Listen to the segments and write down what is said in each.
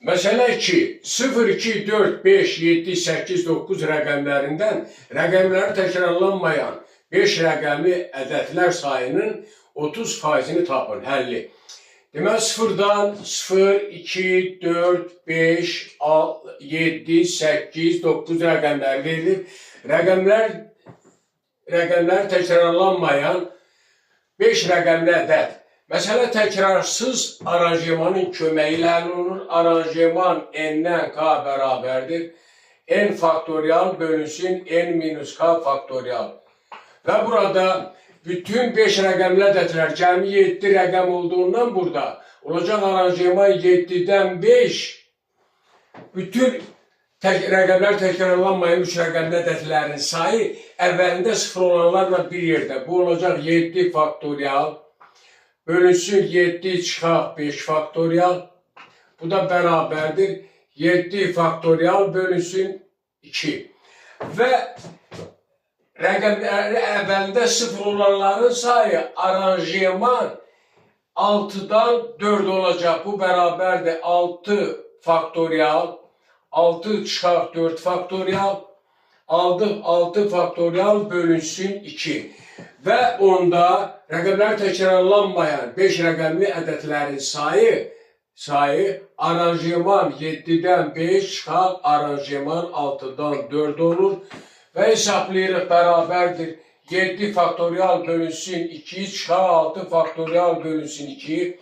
Məsələ 2. 0, 2, 4, 5, 7, 8, 9 rəqəmlərindən rəqəmləri təkrarlanmayan 5 rəqəmli ədədlər sayının 30%-ni tapın. Həlli. Deməli 0-dan 0, 2, 4, 5, 6, 7, 8, 9 rəqəmləri verilir. Rəqəmlər təkrarlanmayan 5 rəqəmli ədəd. Məsələ təkrarsız aranjmanın köməyi ilə həll olunur. Aranjman n-dən k bərabərdir. N faktorial bölünsün n minus k faktorial. Və burada bütün 5 rəqəmli ədədlər cəmi 7 rəqəm olduğundan burada olacaq aranjman 7-dən 5 bütün rəqəmlər təkrarlanmayan 3 rəqəmli ədədlərin sayı əvvəlində 0 olanlarla bir yerdə. Bu olacaq 7 faktorial bölünsün 7 çıxaq 5 faktorial. Bu da bərabərdir. 7 faktorial bölünsün 2. Və rəqəmləri əvvəlində 0 olanların sayı aranjman 6-dan 4 olacaq. Bu bərabərdir 6 faktorial 6 çıxaq 4 faktorial aldıq 6 faktorial bölünsün 2. Və onda rəqəmlər təkrarlanmayan 5 rəqəmli ədədlərin sayı aranjman 7-dən 5 çıxaq aranjman 6-dan 4 olur və hesablayırıq bərabərdir 7 faktorial bölünsün 2 çıxaq 6 faktorial bölünsün 2.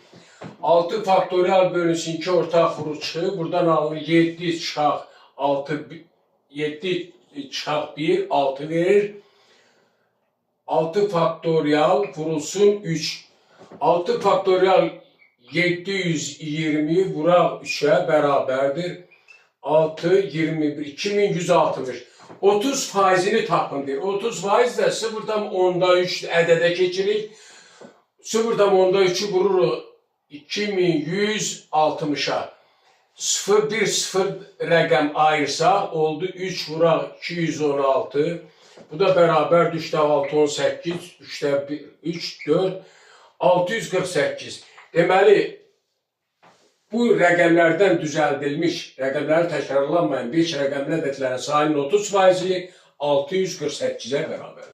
6 faktorial bölünsün 2 ortaq vuruş çıxır. Buradan alınır 7 çıxaq 6 7 çıxaq 1 6 verir. 6 faktorial vurulsun 3. 6 faktorial 720 vuraq 3'e bərabərdir. 6, 21, 2160. 30 faizini tapın deyir. 30 faiz də 0,3 ədədə keçirik. 0,3-ü vururuq 2160-a. 0, 1, 0 rəqəm ayırsaq oldu 3 vuraq 216. Bu da bərabər 3 də 6, 18, 3 də 1, 3, 4, 648. Deməli, bu rəqəmlərdən düzəldilmiş, rəqəmləri təkrarlanmayan 5 rəqəmli ədədlərin sayının 30 faizi 648-ə bərabərdir.